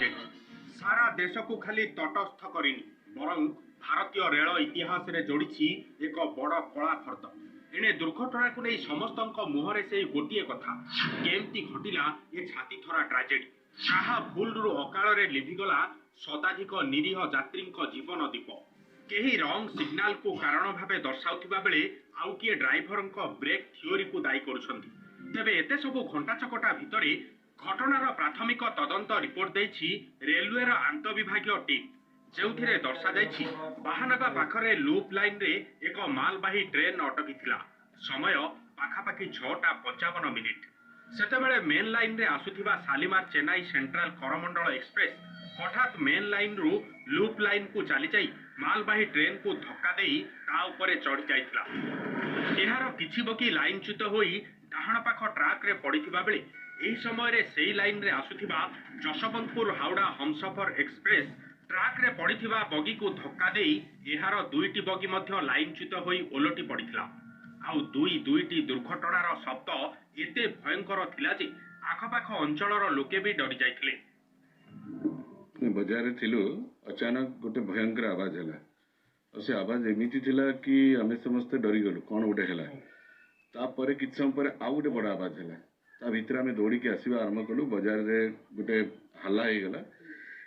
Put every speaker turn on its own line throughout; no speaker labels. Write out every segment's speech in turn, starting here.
Tragedy ସାରା ଦେଶକୁ ଖାଲି ତଟସ୍ଥ କରିନି, ବରଂ ଭାରତୀୟ ରେଳ ଇତିହାସରେ ଯୋଡ଼ିଛି ଏକ ବଡ଼ କଳା ଫର୍ଦ୍ଦ। ଏଣେ ଦୁର୍ଘଟଣାକୁ ନେଇ ସମସ୍ତଙ୍କ ମୁହଁରେ ସେଇ ଗୋଟିଏ କଥା, କେମିତି ଘଟିଲା ଏ ଛାତିଥରା ଟ୍ରାଜେଡି? କାହା ଭୁଲରୁ ଅକାଳରେ ଲିଭିଗଲା ଶତାଧିକ ନିରୀହ ଯାତ୍ରୀଙ୍କ ଜୀବନ ଦୀପ? କେହି ରଙ୍ଗ ସିଗ୍ନାଲକୁ କାରଣ ଭାବେ ଦର୍ଶାଉଥିବା ବେଳେ ଆଉ କିଏ ଡ୍ରାଇଭରଙ୍କ ବ୍ରେକ୍ ଥିଓରିକୁ ଦାୟୀ କରୁଛନ୍ତି। ତେବେ ଏତେ ସବୁ ଘଣ୍ଟାଚକଟା ଭିତରେ ଘଟଣାର ପ୍ରାଥମିକ ତଦନ୍ତ ରିପୋର୍ଟ ଦେଇଛି ରେଲୱେର ଆନ୍ତଃବିଭାଗୀୟ ଟିମ୍, ଯେଉଁଥିରେ ଦର୍ଶାଯାଇଛି ବାହାନଗା ପାଖରେ ଲୁପ୍ ଲାଇନରେ ଏକ ମାଲବାହୀ ଟ୍ରେନ୍ ଅଟକିଥିଲା। ସମୟ ପାଖାପାଖି 6ଟା 55 ମିନିଟ୍। ସେତେବେଳେ ମେନ୍ ଲାଇନରେ ଆସୁଥିବା ଶାଲିମାର ଚେନ୍ନାଇ ସେଣ୍ଟ୍ରାଲ କରମଣ୍ଡଳ ଏକ୍ସପ୍ରେସ୍ ହଠାତ୍ ମେନ୍ ଲାଇନରୁ ଲୁପ୍ ଲାଇନକୁ ଚାଲିଯାଇ ମାଲବାହୀ ଟ୍ରେନ୍କୁ ଧକ୍କା ଦେଇ ତା ଉପରେ ଚଢ଼ି ଯାଇଥିଲା। ଏହାର କିଛି ବଗି ଲାଇନଚ୍ୟୁତ ହୋଇ ଡାହାଣ ପାଖ ଟ୍ରାକ୍ରେ ପଡ଼ିଥିବା ବେଳେ ଏହି ସମୟରେ ସେଇ ଲାଇନରେ ଆସୁଥିବା ଯଶବନ୍ତପୁର ହାଉଡ଼ା ହମସଫର ଏକ୍ସପ୍ରେସ୍ ଟ୍ରାକ୍ରେ ପଡ଼ିଥିବା ବଗିକୁ ଧକ୍କା ଦେଇ ଏହାର ଦୁଇଟି ବଗି ମଧ୍ୟ ଲାଇନଚ୍ୟୁତ ହୋଇ ଓଲଟି ପଡ଼ିଥିଲା। ଆଉ ଦୁଇ ଦୁଇଟି ଦୁର୍ଘଟଣାର ଶବ୍ଦ ଏତେ ଭୟଙ୍କର ଥିଲା ଯେ ଆଖପାଖ ଅଞ୍ଚଳର ଲୋକେ ବି ଡରି ଯାଇଥିଲେ।
ବଜାରରେ ଥିଲୁ, ଅଚାନକ ଗୋଟେ ଭୟଙ୍କର ଆବାଜ ହେଲା ଆଉ ସେ ଆବାଜ ଏମିତି ଥିଲା କି ଆମେ ସମସ୍ତେ ଡରିଗଲୁ, କ'ଣ ଗୋଟେ ହେଲା। ତାପରେ କିଛି ସମୟ ପରେ ଆଉ ଗୋଟେ ବଡ଼ ଆବାଜ ହେଲା। ତା ଭିତରେ ଆମେ ଦୌଡ଼ିକି ଆସିବା ଆରମ୍ଭ କଲୁ। ବଜାରରେ ଗୋଟେ ହାଲ୍ଲା ହେଇଗଲା।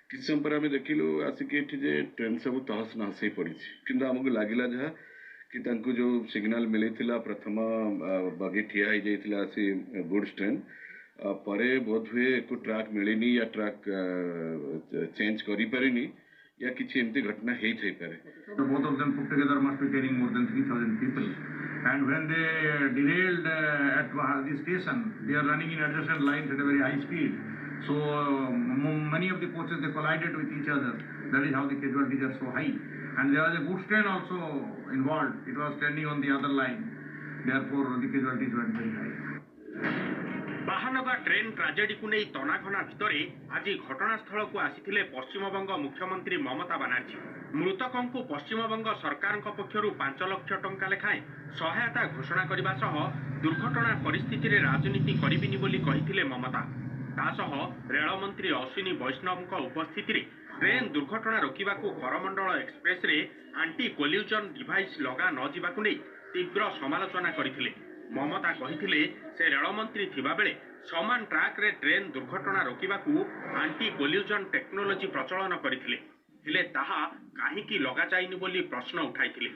କିଛି ସମୟ ପରେ ଆମେ ଦେଖିଲୁ ଆସିକି ଏଠି ଯେ ଟ୍ରେନ୍ ସବୁ ତହସ ନହସ ହେଇ ପଡ଼ିଛି। କିନ୍ତୁ ଆମକୁ ଲାଗିଲା ଯାହା କି ତାଙ୍କୁ ଯେଉଁ ସିଗ୍ନାଲ ମିଳିଥିଲା, ପ୍ରଥମ ବଗି ଠିଆ ହେଇଯାଇଥିଲା ଆସି ଗୁଡ୍ସ ଟ୍ରେନ୍, ପରେ ବୋଧ ହୁଏ ଏକୁ ଟ୍ରାକ୍ ମିଳିନି ୟା ଟ୍ରାକ୍ ଚେଞ୍ଜ କରିପାରିନି ୟା କିଛି ଏମିତି ଘଟଣା ହେଇଥାଇପାରେ।
So both of them put together must be carrying more than 3,000 people. And when they derailed at the station, they are running in adjacent lines at a very high speed. So many of the coaches, they collided with each other. That is how the casualties are so high. And there was a goods train also involved. It was standing on the other line. Therefore, the casualties went very high.
Bahanaga train ଟ୍ରାଜେଡିକୁ ନେଇ ତନାଘନା ଭିତରେ ଆଜି ଘଟଣାସ୍ଥଳକୁ ଆସିଥିଲେ ପଶ୍ଚିମବଙ୍ଗ ମୁଖ୍ୟମନ୍ତ୍ରୀ ମମତା ବାନାର୍ଜୀ। ମୃତକଙ୍କୁ ପଶ୍ଚିମବଙ୍ଗ ସରକାରଙ୍କ ପକ୍ଷରୁ 5 ଲକ୍ଷ ଟଙ୍କା ଲେଖାଏଁ ସହାୟତା ଘୋଷଣା କରିବା ସହ ଦୁର୍ଘଟଣା ପରିସ୍ଥିତିରେ ରାଜନୀତି କରିବିନି ବୋଲି କହିଥିଲେ ମମତା। ତା ସହ ରେଳମନ୍ତ୍ରୀ ଅଶ୍ୱିନୀ ବୈଷ୍ଣବଙ୍କ ଉପସ୍ଥିତିରେ ଟ୍ରେନ୍ ଦୁର୍ଘଟଣା ରୋକିବାକୁ କରମଣ୍ଡଳ ଏକ୍ସପ୍ରେସରେ ଆଣ୍ଟି କୋଲିଜନ ଡିଭାଇସ୍ ଲଗା ନ ଯିବାକୁ ନେଇ ତୀବ୍ର ସମାଲୋଚନା କରିଥିଲେ। ମମତା କହିଥିଲେ, ସେ ରେଳମନ୍ତ୍ରୀ ଥିବାବେଳେ ସମାନ ଟ୍ରାକ୍ରେ ଟ୍ରେନ୍ ଦୁର୍ଘଟଣା ରୋକିବାକୁ ଆଣ୍ଟି କୋଲିଜନ ଟେକ୍ନୋଲୋଜି ପ୍ରଚଳନ କରିଥିଲେ। ହେଲେ ତାହା କାହିଁକି ଲଗାଯାଇନି ବୋଲି ପ୍ରଶ୍ନ ଉଠାଇଥିଲେ।